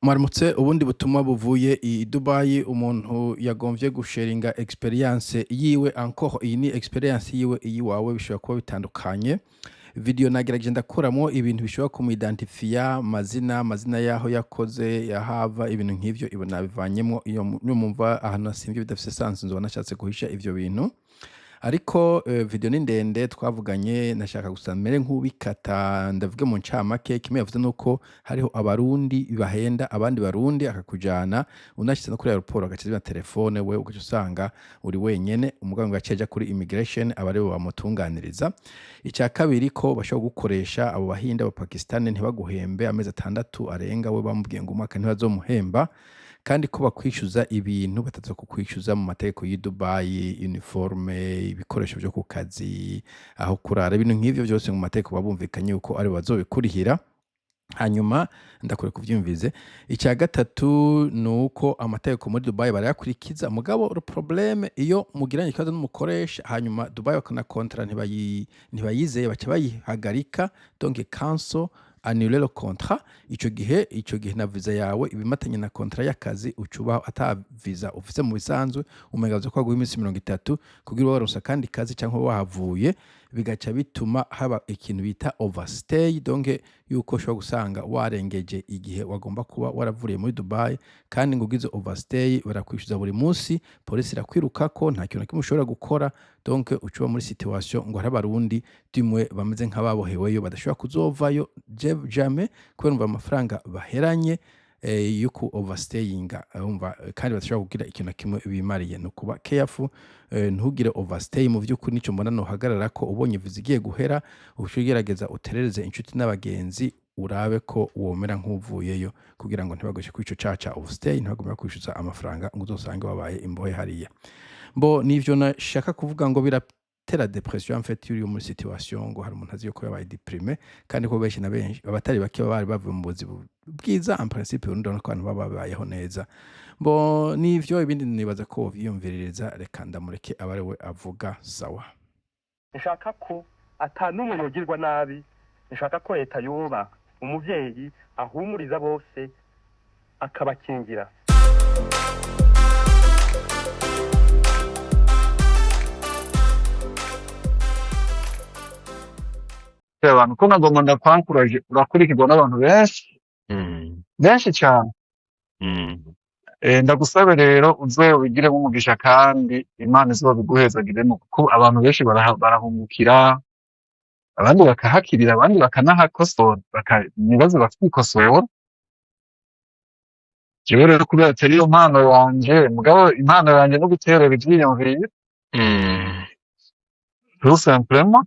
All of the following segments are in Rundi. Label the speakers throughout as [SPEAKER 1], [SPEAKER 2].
[SPEAKER 1] Mwaramutse. Ubundi butumwa buvuye i Dubai, umuntu yagomvye gusharinga experience yiwe. Encore, iyi ni experience yiwe, iyiwawe bishobora kuba bitandukanye. Video nagerageje ndakuramwo ibintu bishobora kumwidentifiya, amazina yaho yakoze, yahava, ibintu nk'ivyo, ibo nabivanyemwo. Iyo nimumva ahantu hasimvye bidafise sens, nzoba nashatse guhisha ivyo bintu. Ariko video ni ndende twavuganye, nashaka gusa mere nk'ubikata ndavuge mu ncamake. Kimwe yavuze nuko hariho Abarundi bahenda abandi Barundi, akakujana, unashitse no kuri aéroport agaca azimya telefone, we ugaca usanga uri wenyene. Umugabo ngo yaciye aja kuri immigration, aba aribo bamutunganiriza. Ica kabiri, ko bashobora gukoresha abo Bahinde, aba Pakistani, ntibaguhembe amezi 6 arenga. We bamubwiye ngo umwaka ntibazomuhemba, kandi ko bakwishyuza ibintu bataza kukwishyuza mu mategeko y'i Dubai: uniforme, ibikoresho vyo ku kazi, aho kurara, ibintu nk'ivyo vyose mu mategeko baba bumvikanye yuko aribo bazobikurihira. Hanyuma ndakure kuvyumvize. Icya gatatu ni uko amategeko muri Dubai barayakurikiza, mugabo le problème, iyo mugiranye ikibazo n'umukoresha, hanyuma Dubai bakana contrat ntibayizeye, baca bayihagarika, donc cancel, annuler le contrat. Ico gihe na visa yawe ibimatanye na contrat y'akazi, ucubaho ata visa ufise. Mu bisanzwe umenga baza ko baguha iminsi 30 kugira ube waronse akandi kazi cyangwa wahavuye. Bigaca bituma haba ikintu bita overstay, donc yuko ushobora gusanga warengeje igihe wagomba kuba waravuriye muri Dubai. Kandi ngo ugize overstay barakwishyuza buri munsi, polisi irakwirukako, nta kintu na kimwe ushobora gukora. Donc ucuba muri situation ngo hari Abarundi dimwe bameze nk'ababoheweyo, badashobora kuzovayo jamais, kubera umva amafaranga baheranye yo ku overstayinga, urumva, kandi badashobora kugira ikintu na kimwe bimariye. Ni ukuba careful, ntugire overstay. Mu vy'ukuri nico mbona nohagarara ko ubonye visa igiye guhera, uce ugerageza uterereze inshuti n'abagenzi, urabe ko womera nk'uvuyeyo, kugira ngo ntibagushe kuri ico caha ca overstay, ntibagume bakwishuza amafaranga ngo uzosange wabaye imbohe hariya. Mbo nivyo nashaka kuvuga, ngo biratera dépression en fait iyo uri muri situation ngo hari umuntu azi yuko yabaye déprimé, kandi ko benshi na benshi, abatari bake, baba bari bavuye mu buzi bwiza. En principe urundi urabona ko abantu baba babayeho neza. Mbo nivyo, ibindi nibaza ko wovyiyumviririza. Reka ndamureke abe ari we avuga. Sawa.
[SPEAKER 2] Nshaka ko ata n'umwe yogirwa nabi. Nshaka ko leta yoba umuvyeyi ahumuriza bose, akabakingira.
[SPEAKER 3] Abantu ko nagomba ndakwankuraje, urakurikirwa n'abantu benshi, benshi cyane. Ndagusabe rero uze ubigiremo umugisha, kandi Imana izobiguhezagiremo, kuko abantu benshi barahungukira, abandi bakahakirira, abandi bakanahakosora, ibibazo bakikosora. Jewe rero kubera atari iyo mpano yanje, mugabo impano yanje no guterera ivyiyumviro, tout simplement.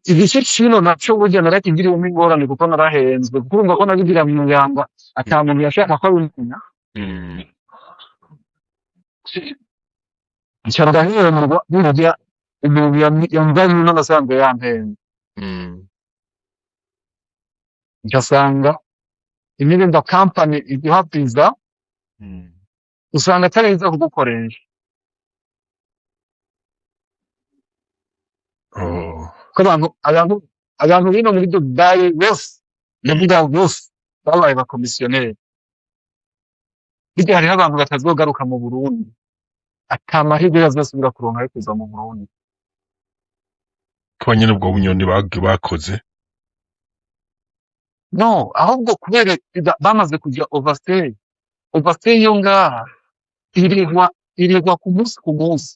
[SPEAKER 3] Igice cino naco burya narakigiriyemo ingorane, kuko narahenzwe, kuko urumva ko nabigira mw'ibanga, ata muntu yashaka ko abimenya. Nca ndahendwa burya, umuntu yamvanye ino nasanze yampenda. Ngasanga imirinda company iguha visa, usanga atari iza kugukoresha. Ko abantu bino muri Dubai bose, ndavuga bose, babaye bakomisiyoneri. Burya hariho abantu batazogaruka mu Burundi, ata mahirwe bazosubira kuronka yo kuza mu Burundi.
[SPEAKER 4] Kuba nyene ubwo bunyoni bakoze.
[SPEAKER 3] No, ahubwo kubera bamaze kuja overstay. Overstay yo ngaha irihwa ku munsi ku munsi.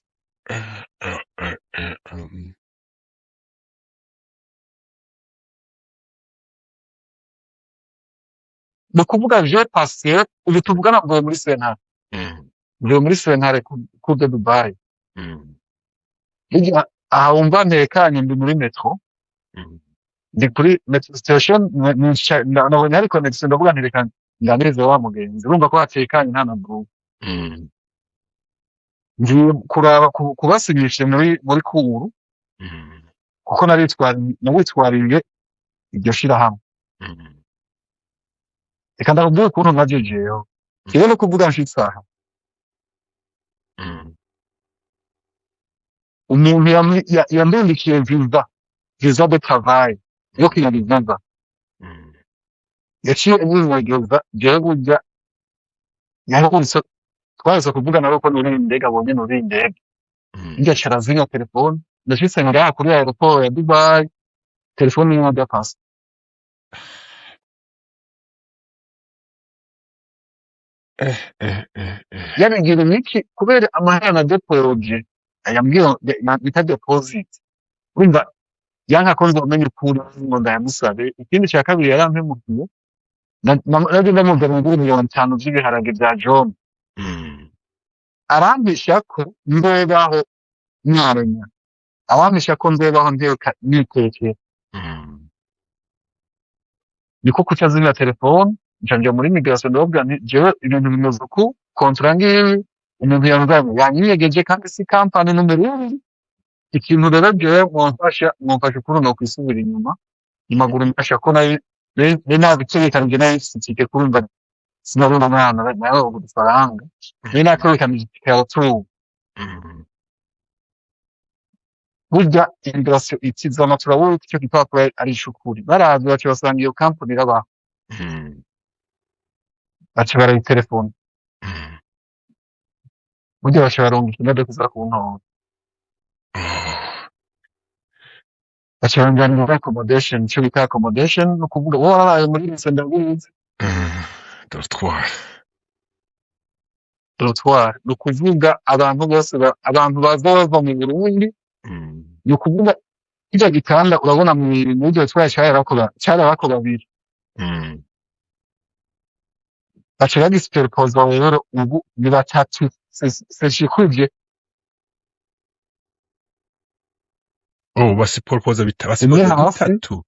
[SPEAKER 3] Ni ukuvuga je passé, ubu tuvugana mvuye muri sentare. Mvuye muri sentare cour de Dubai. Burya aha wumva ntekanye, ndi muri metro. Ndi kuri metro station, nabonye hari connection, ndavuga nti reka nganirize wa mugenzi. Urumva ko hatekanye, nta na bruit. Ngiye kuraba kubasinyisha muri cour, kuko nawitwariye iryo shirahamwe. Reka ndakubwire ukuntu naje jewe. Jewe no kuvuga nshitse aha, umuntu yandundikiye visa de travail yo kwiga visa, yaciye anyimwegeza. Jewe burya Yarahurutse, twaheze kuvugana ko nuriye indege, abonye nuriye indege. Njya arazimya telefone. Ndashitse ngaha kuri aéroport ya Dubai, telefone yiwe ndapasa. Yabigira imiki kubera amahera na depoje yambwiye bita deposit. Urumva yanka ko nzomenya ukuri ngo ndayamusabe. Ikindi cya kabiri, yarampemukiye. Nabyo ndamubwira ngo 5 miliyoni vy'ibiharage vya John. Arampisha ko nzobaho mwarenya, arampisha ko nzobaho nteka nitekera. Niko kuca azimya telefone. Nca nja muri migration, ndababwira nti: "Jewe ibintu bimeze uku, contrat ngiyi, umuntu yanzanye yanyiyegeje kandi si kampani numero ibiri. Ikintu rero jewe mwomfasha ukuntu nokwisubira inyuma mu maguru mfasha ko nari nari nabitegekanije, nari mfise itike." Kurumva sinari umwana nawe udufaranga, nari nategekanije itike ya retour. Burya immigration itizana, turabona ko icyo gipapuro ari ic'ukuri. Baravye baca basanga iyo kampani irabaho, baca barayitelefona. Burya baca barungika imodoka iza kuntora, baca banjana muri accommodation. Ico bita accommodation ni ukuvuga wowe warabaye muri lycée, ndabizi.
[SPEAKER 4] Dortoir.
[SPEAKER 3] Dortoir ni ukuvuga abantu bose abantu baza bava mu Burundi. Ni ukuvuga kirya gitanda urabona muri dortoir carabako babiri. Baca bagisuperpoza, rero ubu ni batatu. Seshikuje.
[SPEAKER 4] Oh, basiporopoza
[SPEAKER 3] Umwe
[SPEAKER 4] basiporopoza
[SPEAKER 3] hasi.
[SPEAKER 4] bitatu.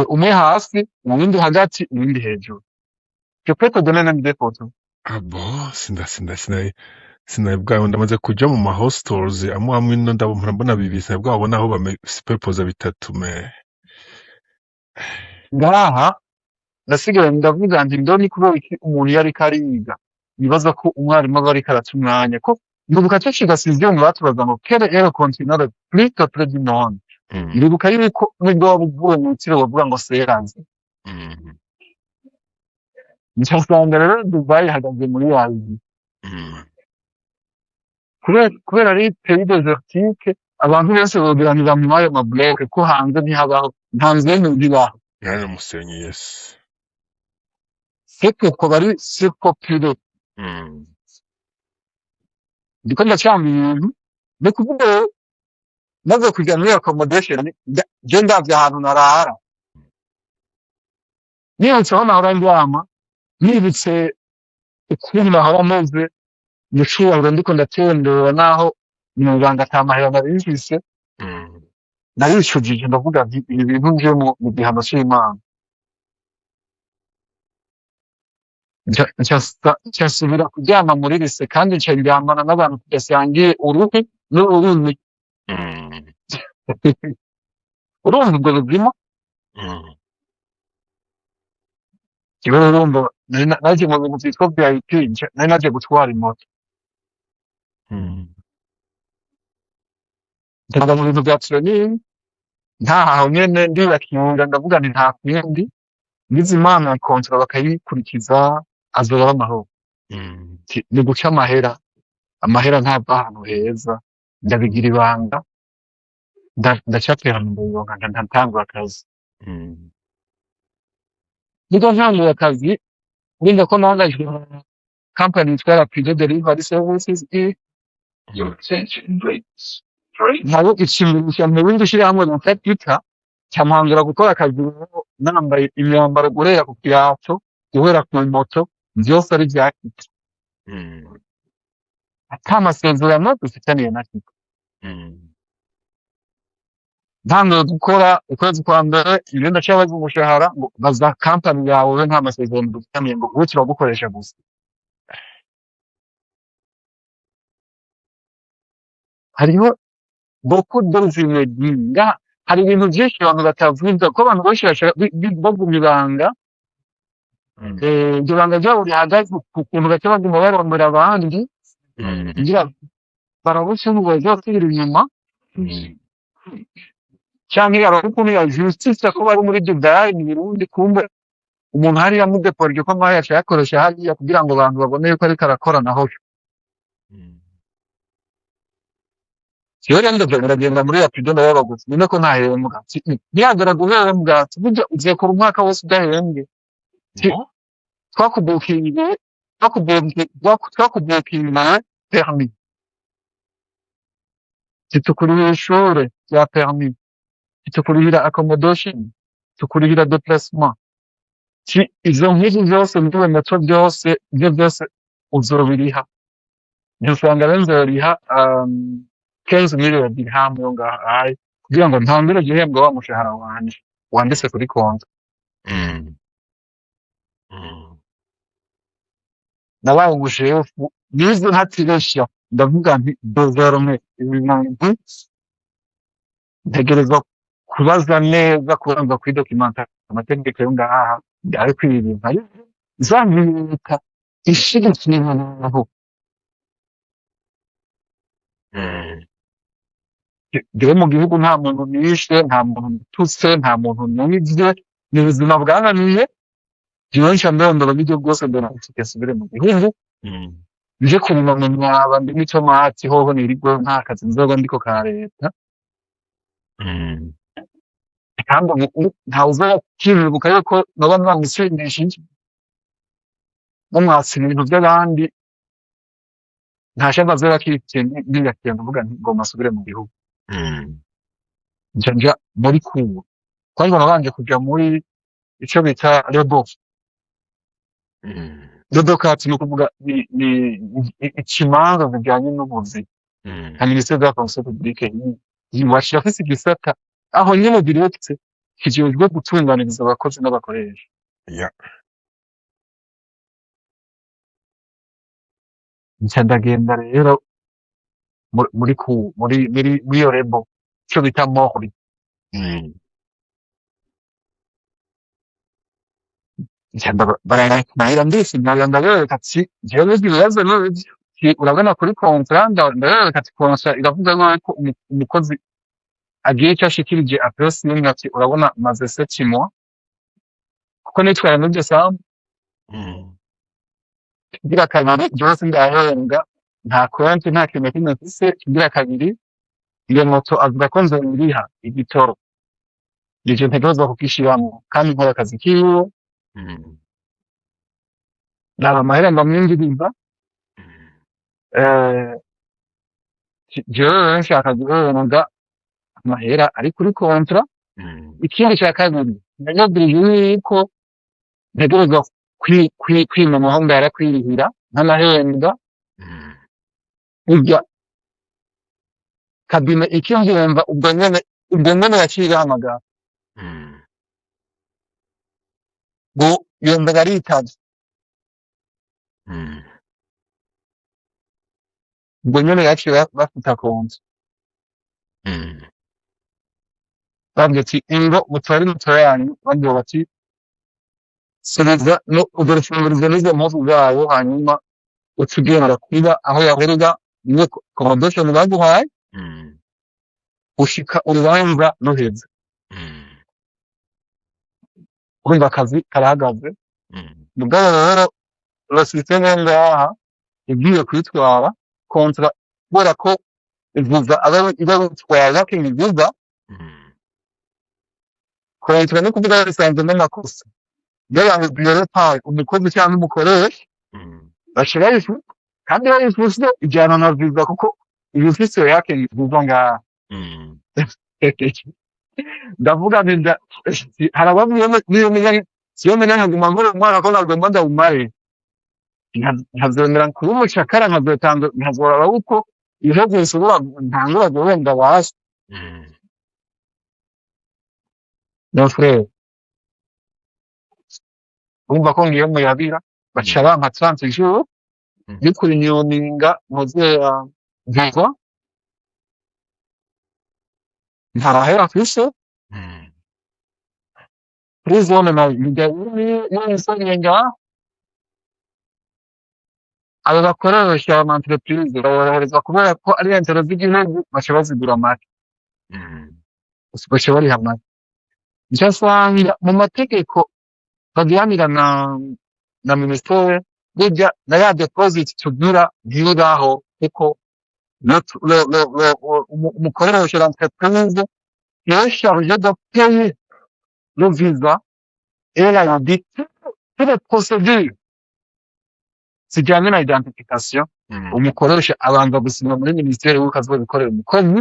[SPEAKER 3] Umwe hasi, uwundi hagati, uwundi hejuru. Je peux te donner même des photos.
[SPEAKER 4] Ah bon, sinda sinda sinda sinari bwawe. Ndamaze kuja mu ma hostels amwe amwe ino, ndabona mbona bibiri, sinari bwabona aho bamesiporopoza bitatu me.
[SPEAKER 3] Ngaha ndasigaye ndavuga nti ndoni kubera iki umuntu iyo ariko ariga bibaza ko umwarimu aba ariko arata umwanya, ko ndibuka cyo sixième batubaza ngo: "Quel est le continent le plus peuplé du monde?" Ndibuka yuko nubwo waba uvuye mu itiro bavuga ngo serazi. Nsanga rero Dubai ihagaze muri Asie. Kubera ari pays désertique, abantu bose bogeranira mu ayo ma blocs, ko hanze ntihabaho, nta nzu ntibaho.
[SPEAKER 4] Yari umusenyi, yes.
[SPEAKER 3] C'est ko bari surpopulé. Ndiko ndacanga ibintu, ni kuvuga rero, maze kujya muri accommodation, je ndavye ahantu narara, nibutse aho nahora ndyama, nibutse ukuntu nahora meze mu cubahiro, ndiko ndatembera naho mwibanga ata mahera nari mfise. Naricujije, ndavuga nti ibi bintu njemwo ni igihano c'Imana. Nca nsubira kuryama muri lycée, kandi nca ndyamana n'abantu tudasangiye uruhu n'ururimi. Urumva ubwo buzima? Jewe urumva nari naje mu bintu vyitwa VIP, nari naje gutwara imoto. Ndaja mu bintu vya training, ntaho nyene ndiyakira, ndavuga nti nta kundi, ngize Imana contrat bakayikurikiza, azoba ari amahoro. Ni guca amahera, amahera ntava ahantu heza. Ndabigira ibanga, ndacapera ndayironka, ndatangura akazi. Nibwo ntanguye akazi, urumva ko nangajwe na company yitwa Rapido Delivery Services i nabo icimisha mu bindi shirahamwe bita Twitter, campangura gukora akazi rero nambaye imyambaro guhera ku kirato, guhera ku moto, vyose ari vya Kita. Ata masezerano dufitaniye na Kita. Ntanguye gukora ukwezi kwa mbere, ibyo ndacabaza umushahara, ngo baza company yawe, we nta masezerano dufitaniye, ngo wowe turagukoresha gusa. Hariho beaucoup de nga, hari ibintu vyinshi abantu batavuga, ko abantu benshi bashaka bagumya ibanga. Iryo banga ryabo rihagaze ku kuntu baca baguma barondera abandi ngira barabushe ngo bazosubira inyuma, canke hari ukuntu ya justice ko bari muri Dubai mu Burundi, kumbe Umuntu hariya mudeporije ko amahera yaciye ayakoresha hariya kugira ngo abantu babone yuko ariko arakora naho. Jewe rero ndagenda muri Rapido, ndababaguza none ko ntahembwa. Ntihagera guhembwa, burya uzokora umwaka wose udahembwe.
[SPEAKER 4] No?
[SPEAKER 3] Twakubukinze permis, tukurihira ishure rya permis, tukurihira accommodation, tukurihira déplacement. Izo mpuzu zose n'ibimenyetso byose, ibyo byose uzobiriha. Ntusanga rero nzoriha 15 000 dirham yo ngaha kugira ngo ntangire guhembwa wa mushahara wanje wanditse kuri konti. Nabaye umushefu nize ntatireshya, ndavuga nti désormais ibi bintu ntegerezwa kubaza neza, kubanza kwidocumenta amategeko yo ngaha, ariko ibi bintu ariko za leta ishigikiye ibintu. Jewe mu gihugu nta muntu nishe, nta muntu nitutse, nta muntu nivye, ni ubuzima bwananiye. Jewe nca ndondora uburyo bwose ndora itike nsubire mu gihugu, nje kurima mu mwaba, ndime itomati hoho nirirwe, nta kazi nzoba ndiko ka leta. Kandi ubu ntawe uzokibuka yuko noba namusindishije, namwatse ibintu vy'abandi, nta shamba azoba akifitiye. Niyakira ndavuga nti ngomba nsubire mu gihugu. Nca nja muri cour. Kwanza nabanje kuja muri ico bita rebo dodokati, ni ukuvuga ni ikimanza zijanye n'ubuzi nka ministère de la fonction publique yiwacu irafise igisata aho nyene direct kijejwe gutunganiriza abakozi n'abakoresha. Nca ndagenda rero muri ku muri muri muri iyo rebo, ico bita mori. Nca barahera, ndishimira, ndabereka ati jewe ibibazo n'ibyo urabona kuri contrat, ndabereka ati contrat iravuga yuko umukozi agiye icyo ashikirije apres, ati urabona maze 7 mois kuko nitwaye muri décembre. Kigira kabiri jewe sindahembwa, nta konti, nta kintu na kimwe mfise. Kigira kabiri iyo moto avuga ko nzoriha igitoro, ivyo ntegerezwa kukishiramwo kandi nkora akazi kiwe. Naba amahera ndamwinjiriza. Jewe rero nshaka guhembwa amahera ari kuri contrat. Ikindi ca kabiri ndababwira yuko ntegerezwa kwimenya aho ngara kwirihira nkanahembwa. Burya cabinet ikimvumva ubwo nyene yaciye ihamagara ngo yumva aritavye. Ubwo nyene yaciye bafuta konti. Bambwiye ati ingo mutware moto yanyu, bambwira bati subiza no urwo rufunguruzo n'izo mpuzu zayo, hanyuma uca ugenda kuba aho yahorera niyo accommodation baguhaye gushika urubanza ruheze. Urumva akazi karahagaze. Mugabo rero la système yo ngaha igiye kwitwara contrat kubera ko ivuza aba iba bitwaye working visa. Contrat no kuvuga bisanzwe n'amakosa y'abantu biyore umukozi cyangwa umukoresha baca bayifuta, kandi bayifuse ijyana na visa kuko iba ifise working visa ngaha. Ndavuga nti hari abamwe niyo menya siyo menya nkaguma nkora umwana ko nagomba ndawumare, nkavyemera kuba umucakara, nkazotanga nkazoraba uko ibihugu bisubira ntangura guhembwa basi. Mon frère, urumva ko ngiye muyabira baca bampa 30 jours yo kurinyoninga nkoze visa, ntarahera mfise. Kuri zone na niyo ngaha abo bakoresha ama entreprise baborohereza kubera ko ari intérêt z'igihugu, baca bazigura make, baca bariha make. Nca nsanga mu mategeko Bagiranira na ministere burya na ya deposit tugira ntibaho, kuko umukoresha, l'entreprise est chargé de payer le visa et la dit toutes les procédures zijyanye na identification. Umukoresha abanza gusinya muri ministere yuko azobikorera umukozi,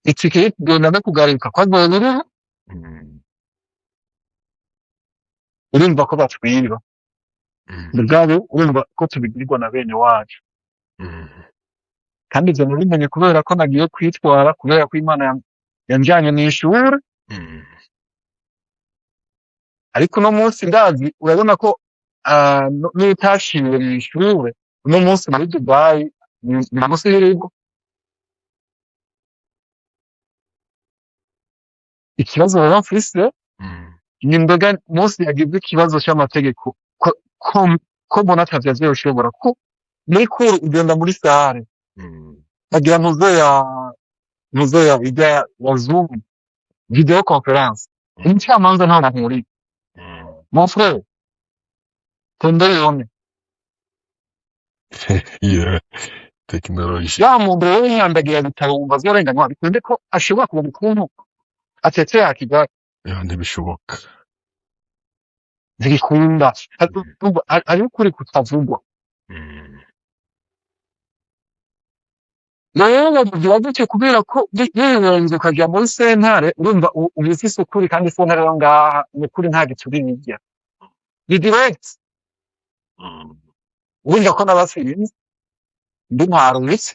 [SPEAKER 3] itike yo kugenda no kugaruka ko azoyiriha. Urumva ko batwiba. Mugabo urumva ko tubigirwa na bene wacu. Kandi ivyo nabimenye kubera ko nagiye kwitwara, kubera ko Imana yanjanye mw'ishure. Ariko uno munsi ndazi, urabona ko n'utashiwe mw'ishure, uno munsi muri Dubai ni munsi y'urugo. Ikibazo rero mfise ni mbega munsi yagize ikibazo c'amategeko, ko mbona atavyo azoshobora, ko muri cour ugenda muri salle bagira ntuze ya ijya ya Zoom video conference, umucamanza ntaho bahuriye. Mon frère, tondeyone.
[SPEAKER 4] Yeah, tekinoloji.
[SPEAKER 3] Ya muntu rero yihandagira bitaro, wumva azorenganywa bikunde ko ashobora kubona ukuntu atetse yakigali?
[SPEAKER 4] Yeah, ntibishoboka.
[SPEAKER 3] Ntibikunda. Urumva, hariho ukuri kutavugwa. Rero babigira gutyo kubera ko wirenze ukaja muri sentare, urumva uba ufise ukuri, kandi sentare yo ngaha ni ukuri, nta gituri bijya, ni direct. Urumva ko nabatsinze ndi ntwarutse.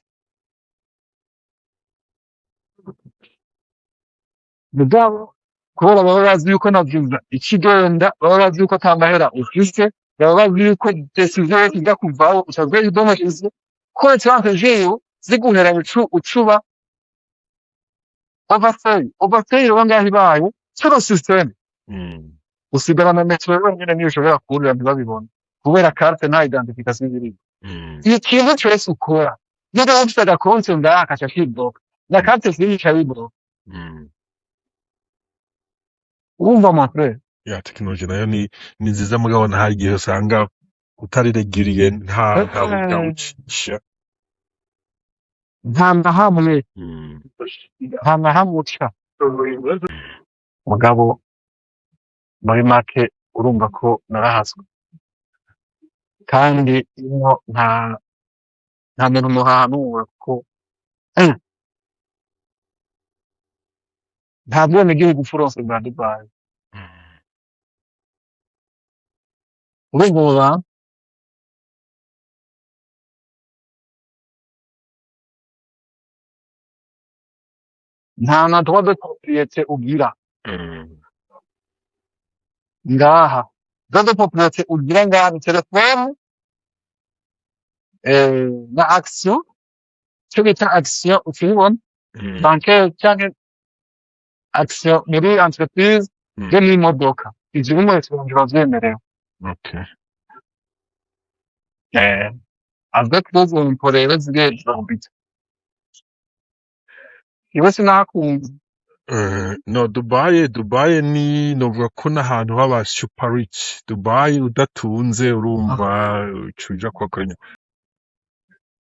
[SPEAKER 3] Mugabo kubera baba bazi yuko na visa ikigenda, baba bazi yuko ata mahera ufise, baba bazi yuko decision yose ijya kuvaho utazoyidonokize ko jewe ziguhera ucuba overstay. Overstay rero ngaho ibaye cyo system usigarana metero wenyine, niyo ushobora kurira ntibabibone, kubera carte nta identification irimo. Ikintu cyose ukora, niba ufite agakonti ngaha kaca kibloka, na carte SIM ica bibloka. Urumva, mon frère?
[SPEAKER 4] Ya tekinoloji nayo ni nziza, mugabo nta igihe usanga utariregiriye, nta buryo ucisha.
[SPEAKER 3] Nta na hamwe, nta na hamwe uca. Mugabo muri make urumva ko narahaswe, kandi ino nta muntu muhahanura, kuko nta bwenegihugu ufuronse bwa Dubai. Urumva abo bantu nta na droit de propriété ugira ngaha. Droit de propriété ugira ngaha ni telefone na action, icyo bita action ukibona bancaire canke action muri entreprise yo n'imodoka, ivyo bimwe biba vyemerewe.
[SPEAKER 4] Okay.
[SPEAKER 3] Avec those impôts rero ziri exorbitant, iwe sinahakunze.
[SPEAKER 4] No, Dubai ni novuga ko n'ahantu haba super rich. Dubai udatunze, urumva ucuja kwakoranya.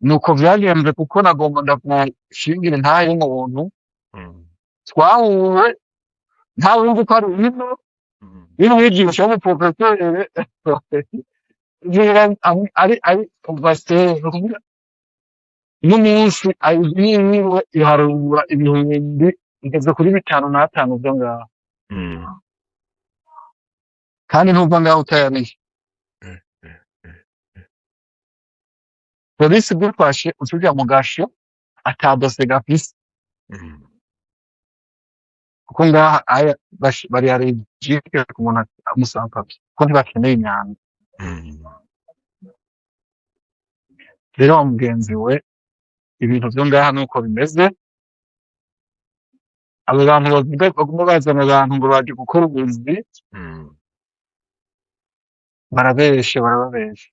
[SPEAKER 3] Nuko vyagenze, kuko nagomba ndagushingire ntahe y'umuntu twahuwe, ntawe wumva ko ari ino y'umwigisha w'umuprofeseri ari pasiteri, ni ukuvuga n'umunsi yiwe iharura 5005 vyo ngaho, kandi ntuva ngaho utayariye. Polisi igufashe ucuja mu gasho ata dosiye gafise, kuko ngaha aya bari allergique ku muntu amusampavye, kuko ntibakeneye imyanda. Rero wa mugenzi we, ibintu vyo ngaha nuko bimeze. Abo bantu bavuga baguma bazana abantu ngo baje gukora ubuzi, barabeshe, barababesha.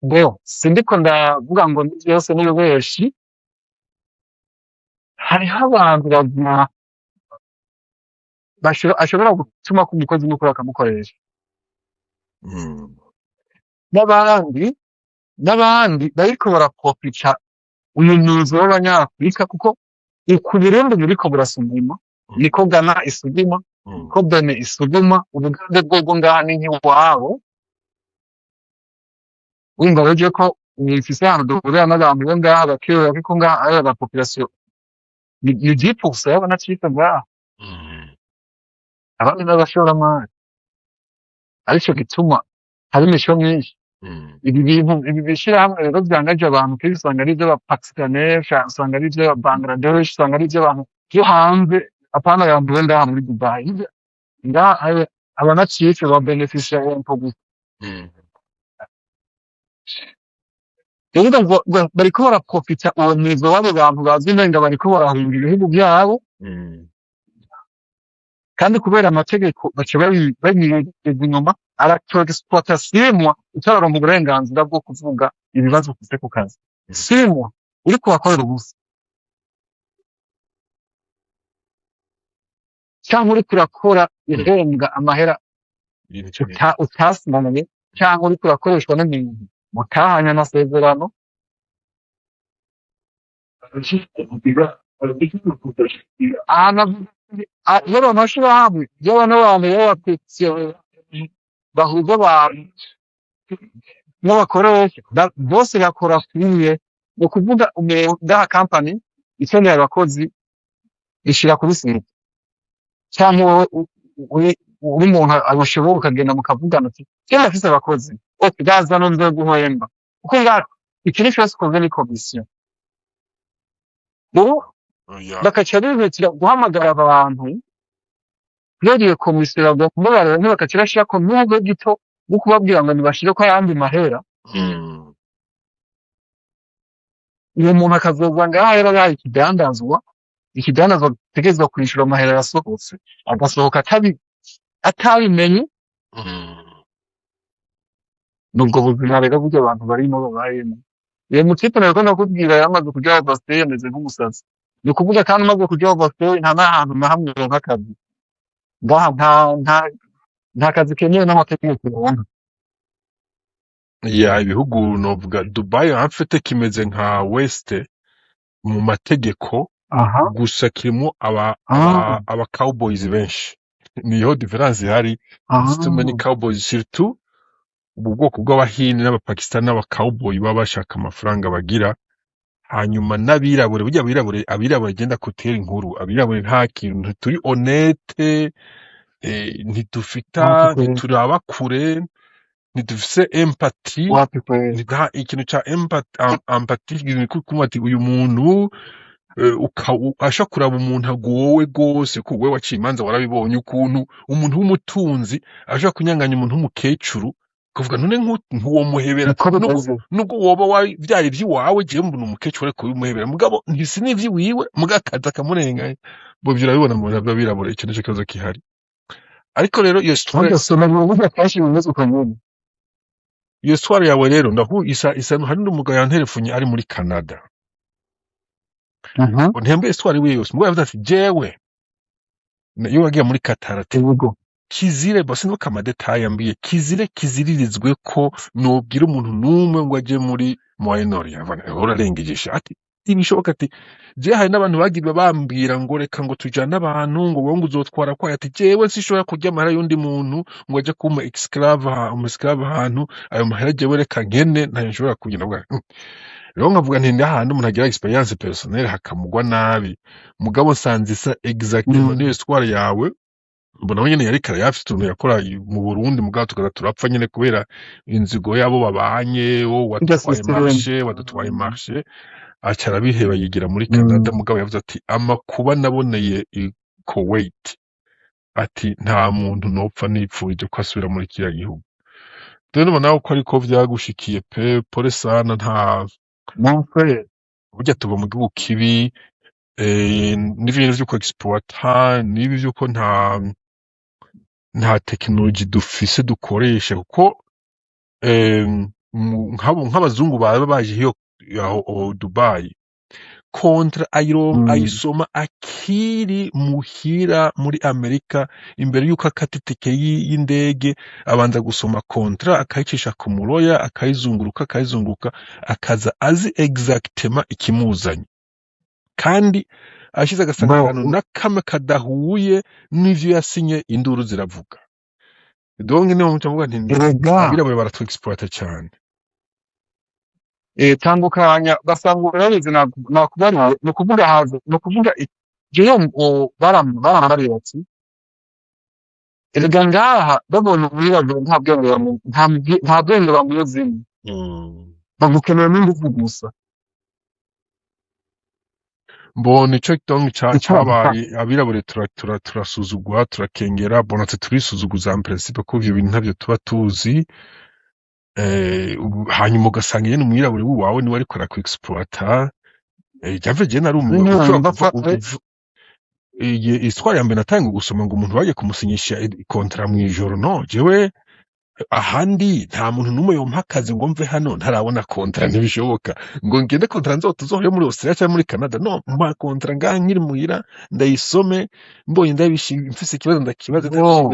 [SPEAKER 3] Ngo sindiko ndavuga ngo ni vyose n'ububeshi. Hariho abantu baguma Ashobora gutuma ko umukozi n'ukuri akamukoresha. N'abandi bariko baraprofita uyu muzo w'Abanyafurika, kuko uku Burundi buriko burasuguma, niko Ghana isuguma, ko Benin isuguma, Ubugande bwobwo ngaha ni nk'iwabo. Wumva rero ko mfise ahantu duhurira n'abantu bo ngaha bakirora, kuko ngaha ari aba population ni 10% y'abanacika ngaha, abandi n'abashoramari. Arico gituma hari imico myinshi. Ibi bintu, ibi bishirahamwe rero vyangaje abantu, kenshi usanga ari ivy'Abapakistanais, usanga ari ivy'Ababangladesh, usanga ari ivy'abantu vyo hanze, apana abantu bo ngaha muri Dubai. Ngaha abanacitse ba bénéficia impôt gusa. Rero ndumva bariko baraprofita uwo mwizo w'abo bantu bazi umenga bariko barahunga ibihugu vyabo, kandi kubera amategeko baca babiyegeza inyuma, araku-exploita 6 mois utararonka uburenganzira bwo kuvuga ibibazo ufise ku kazi. 6 mois uriko urakorera ubusa, canke uriko urakora uhembwa amahera
[SPEAKER 4] Ibintu cumi.
[SPEAKER 3] Utasinaniye, canke uriko urakoreshwa n'umuntu mutahanye amasezerano. Ahantu bano mashirahamwe y'abana, abantu b'abatutsi bahuza abantu n'abakoresha bose bakora kumwe. Ni ukuvuga umuntu ngaha, company ikeneye abakozi ishira kuri site, canke wowe uri umuntu abishoboye ukagenda mukavugana uti: "Jewe ndafise abakozi, okay, bazana nzoguhemba", kuko ngaha ikintu cose ukoze ni commission. Rero
[SPEAKER 4] Oya.
[SPEAKER 3] bakaca bihutira guhamagara abantu kubera iyo komisiyo bagomba baronke, bakaca bashirako n'ubwo gito bwo kubabwira ngo nibashireko ayandi mahera. Uwo muntu akazoza ngaha yarabaye ikidandazwa, ikidandazwa gitegerezwa kwishura amahera yasohotse, agasohoka atabimenye. Nubwo buzima rero burya abantu barimo babayemo. Uyo mu type nariko ndakubwira yamaze kuja overstay, ameze nk'umusazi. Ni ukuvuga kandi umaze kuja overstay, nta n'ahantu na hamwe uronka akazi ngaha, nta kazi kemewe n'amategeko uronka.
[SPEAKER 4] Ya, ibihugu novuga Dubai en fait kimeze nka West mu mategeko, gusa kirimo aba cowboys benshi, niyo différence ihari. Too many cowboys, surtout ubu bwoko bw'Abahindi n'Abapakistani n'aba cowboy baba bashaka amafaranga bagira. Hanyuma n'abirabure, burya abirabure agenda kutera inkuru, abirabure nta kintu, ntituri honnête, ntidufita
[SPEAKER 3] Wapi kweli.
[SPEAKER 4] ntituraba kure, ntidufise empathie.
[SPEAKER 3] Wapi kweli.
[SPEAKER 4] Nta ikintu ca empathie, kumva ati uyu muntu ashobora kuraba umuntu agowe gose, ko wewe waciye imanza warabibonye ukuntu umuntu w'umutunzi ashobora kunyanganya umuntu w'umukecuru, kuvuga none nk'uwo muhebera
[SPEAKER 3] Niko
[SPEAKER 4] nubwo
[SPEAKER 3] bimeze.
[SPEAKER 4] nubwo woba vyari ivy'iwawe, jewe mbona umukecuru ariko bimuhebera, mugabo ntisi n'ivy'iwiwe, mugabo akaza akamurenganya bo. Ivyo urabibona mu bantu b'abirabura, ico nico kibazo gihari. Ariko rero iyo histoire
[SPEAKER 3] Ntugasome mu buryo kenshi bimeze uko nyene.
[SPEAKER 4] Iyo histoire yawe rero ndahu isa isa. Hari n'umugabo yanterefunye ari muri Canada. Ntiyambwiye histoire iwiwe yose, mugabo yavuze ati jewe iyo wagiye muri Qatar, ati kizire bose nuko ama détails yambwiye, kizire kiziririzwe ko nobwira umuntu n'umwe ngo aje muri Moyen-Orient. Urarengeje, ati ntibishoboka, ati je hari n'abantu bagiye bambwira ngo reka ngo tujane abantu, ngo wowe ngo uzotwara kwayo, ati jewe sinshobora kurya amahera y'undi muntu ngo aje kumpa esclave, umu esclave ahantu ayo mahera, jewe reka nkene ntayo nshobora kurya. Ndavuga, Rero nkavuga nti n'ahantu umuntu agira expérience personnelle hakamugwa nabi, mugabo nsanze isa exactement niyo histoire yawe. Mbona we nyene yariko arayafise utuntu yakora mu Burundi, mugabo tukaza turapfa nyene kubera inzigo yabo babanye, wo
[SPEAKER 3] Irya
[SPEAKER 4] wadutwaye
[SPEAKER 3] system.
[SPEAKER 4] marché, wadutwaye marché, aca arabiheba yigira muri Canada. Mugabo yavuze ati amakuba naboneye i Kuwait, ati nta muntu nopfa nipfurije ko asubira muri kiriya gihugu. Rero ndumva nawe ko ariko vyagushikiye pe, pole sana, nta
[SPEAKER 3] Mon frère.
[SPEAKER 4] Burya tuva mu gihugu kibi, n'ibintu vyo ku-exploita, n'ibi vy'uko nta technologie dufise dukoresha, kuko nk'abazungu baba baje hiyo aho Dubai. Contrat ayisoma akiri muhira muri Amerika, imbere yuko akata itike y'indege abanza gusoma contrat, akayicisha ku muroya, akayizunguruka, akayizunguruka, akaza azi exactement ikimuzanye. Kandi ashize agasanga
[SPEAKER 3] Bo
[SPEAKER 4] akantu na kamwe kadahuye n'ivyo yasinye, induru ziravuga. Donc niyo mpamvu mvuga nti
[SPEAKER 3] Erega
[SPEAKER 4] abirabura baratu exploita cyane.
[SPEAKER 3] Tandukanya basanga urabizi, nakubariye, ni ukuvuga haza, ni ukuvuga jewe barambariye ati: "Erega ngaha babonye umwirabura nta bwenge bamuzimo, bagukeneyemo ingufu gusa."
[SPEAKER 4] Mbona ico donc
[SPEAKER 3] Ico
[SPEAKER 4] cabaye, abirabure turasuzugwa, turakengera. Bona twe turisuzuguza en principe, ko ivyo bintu ntavyo tuba tuzi. Hanyuma ugasanga nyene umwirabure wawe niwe ariko araku exploita. J'avais je narumiwe.
[SPEAKER 3] Nyine
[SPEAKER 4] Ushobora
[SPEAKER 3] wumva
[SPEAKER 4] kuva
[SPEAKER 3] ko
[SPEAKER 4] iyi histoire ya mbere natangiye gusoma ngo umuntu bagiye kumusinyisha contrat mw'ijoro. No jewe ahandi nta muntu n'umwe yompa akazi ngo mve hano ntarabona contrat, ntibishoboka ngo ngende contrat nzotuzohore muri Australia cyangwa muri Canada. No mpa contrat ngaha nkiri muhira, ndayisome, mbonye ndabishimye, mfise ikibazo ndakibaze.
[SPEAKER 3] No.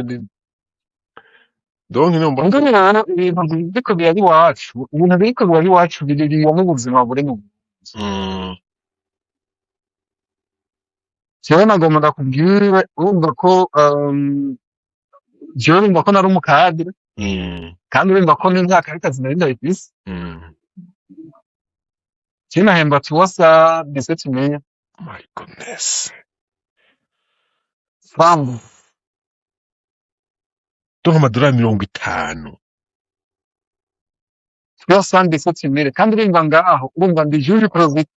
[SPEAKER 4] Donc niyo mbona.
[SPEAKER 3] Mugabo rero ibintu biriko biraba iwacu biririye n'ubuzima buri mu Jewe nagomba ndakubwire, urumva ko jewe urumva ko nari umukadire, kandi urumva ko n'imyaka y'akazi nari ndayifise. Jewe nahembwa 317 mille.
[SPEAKER 4] My goodness.
[SPEAKER 3] Francs.
[SPEAKER 4] Donc amadolari 50.
[SPEAKER 3] 317 mille. Kandi urumva ngaho, urumva ndi juge président.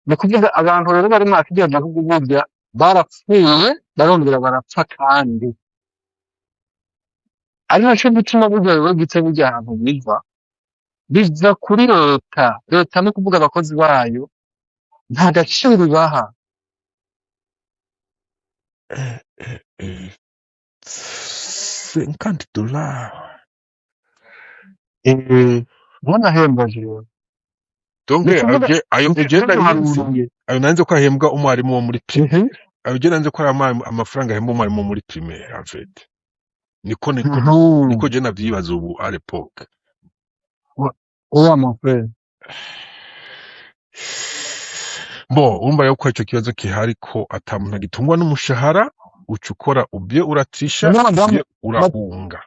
[SPEAKER 3] Ni ukuvuga abantu rero bari muri kiriya gihugu burya barapfuye, barongera barapfa, kandi ari naco gituma burya rero gice burya ahantu biva kuri leta. Leta no kuvuga abakozi bayo nta gaciro ibaha.
[SPEAKER 4] $50.
[SPEAKER 3] Mbona ahembwa jewe.
[SPEAKER 4] Donc
[SPEAKER 3] Ni ukuvuga
[SPEAKER 4] ayo ugenda nzi
[SPEAKER 3] ndabiharuye.
[SPEAKER 4] Ayo nanze ko ahembwa umwarimu wo muri primaire, ayo ugenda nzi ko ari amafaranga ahembwa umwarimu wo muri primaire en fait. Niko niko je navyibaza ubu, à l'époque.
[SPEAKER 3] Oya, mon frère.
[SPEAKER 4] Bo urumva rero ko ico kibazo gihari, ko ata muntu agitungwa n'umushahara. Uca ukora ubye uratisha,
[SPEAKER 3] None madamu
[SPEAKER 4] ubye urahunga.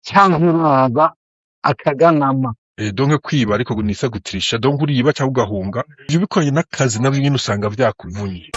[SPEAKER 3] Cyangwa uraza akaganama.
[SPEAKER 4] Donc kwiba ariko nisa gutirisha, donc uriba cyangwa ugahunga. Ivyo bikoranye n'akazi navyo nyene usanga vyakuvunye.